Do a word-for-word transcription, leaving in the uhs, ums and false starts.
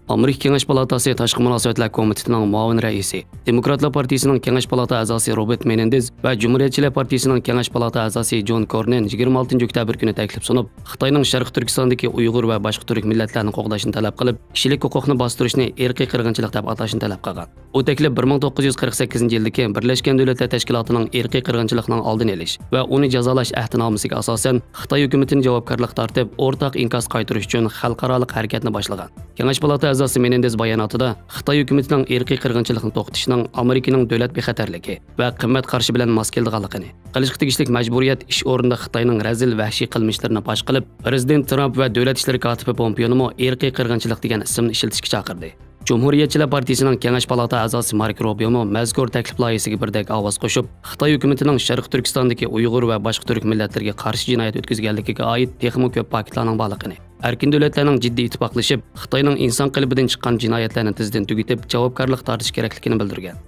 ئامېرىكا كېڭەش پالاتاسى تاشقى مۇناسىۋەتلەر كومىتېتىنىڭ مۇئاۋىن رەئىسى، دېموكراتلار پارتىيىسىنىڭ كېڭەش پالاتا ئەزاسى روبېرت مېنېندېز ۋە جۇمھۇرىيەتچىلەر پارتىيىسىنىڭ كېڭەش پالاتا ئەزاسى جون كورنىن يىگىرمە ئالتىنچى ئۆكتەبىر كۈنى تەكلىپ سۇنۇپ، خىتاينىڭ شەرقىي تۈركىستاندىكى ئۇيغۇر ۋە باشقا تۈرك مىللەتلەرنى قوغداشنى تەلەپ قىلىپ، كىشىلىك ھوقۇقنى باستۇرۇشنى ئىرقىي قىرغىنچىلىق دەپ ئاتاشنى تەلەپ قىلغان. ئۇ تەكلىپ بىر مىڭ توققۇز يۈز قىرىق سەككىزىنچى يىلدىكى بىرلەشكەن دۆلەتلەر تەشكىلاتىنىڭ ئىرقىي قىرغىنچىلىقنىڭ ئالدىنى ئېلىش ۋە ئۇنى جازالاش ئەھدىنامىسىگە ئاساسەن، خىتاي ھۆكۈمىتىنى جاۋابكارلىققا تارتىپ، ئورتاق ئىنكاس قايتۇرۇش ئۈچۈن خەلقئارالىق ھەرىكەتنى باشلىغان. كېڭەش پالاتا ئەزاسى مېنېندېز باياناتىدا خىتاي ھۆكۈمىتىنىڭ ئىرقىي قىرغىنچىلىقنى توختىتىشنىڭ ئامېرىكىنىڭ دۆلەت بىخەتەرلىكى ۋە قىممەت قارىشى بىلەن ماس كېلىدىغانلىقىنى، قىلىشقا تېگىشلىك مەجبۇرىيەت ئىش ئورنىدا خىتاينىڭ رەزىل ۋەھشىي قىلمىشلىرىنى پاش قىلىپ، پىرېزىدېنت ترامپ ۋە دۆلەت ئىشلىرى كاتىپى پومپېونىمۇ ئىرقىي قىرغىنچىلىق دېگەن ئىسىمنى ئىشلىتىشكە چاقىردى. جۇمھۇرىيەتچىلەر پارتىيىسىنىڭ كېڭەش پالاتا ئەزاسى مارك روبىيومۇ مەزكۇر تەكلىپ لايىھىسىگە بىردەك ئاۋاز قوشۇپ، خىتاي ھۆكۈمىتىنىڭ شەرقىي تۈركىستاندىكى ئۇيغۇر ۋە باشقا تۈرك مىللەتلىرىگە قارشى جىنايەت ئۆتكۈزگەنلىكىگە ئائىت تېخىمۇ كۆپ پاكىتلارنىڭ بارلىقىنى، ئەركىن دۆلەتلەرنىڭ جىددىي ئىتتىپاقلىشىپ، خىتاينىڭ ئىنسان قېلىپىدىن چىققان جىنايەتلەرنى تېزدىن تۈگىتىپ، جاۋابكارلىققا تارتىش كېرەكلىكىنى بىلدۈرگەن.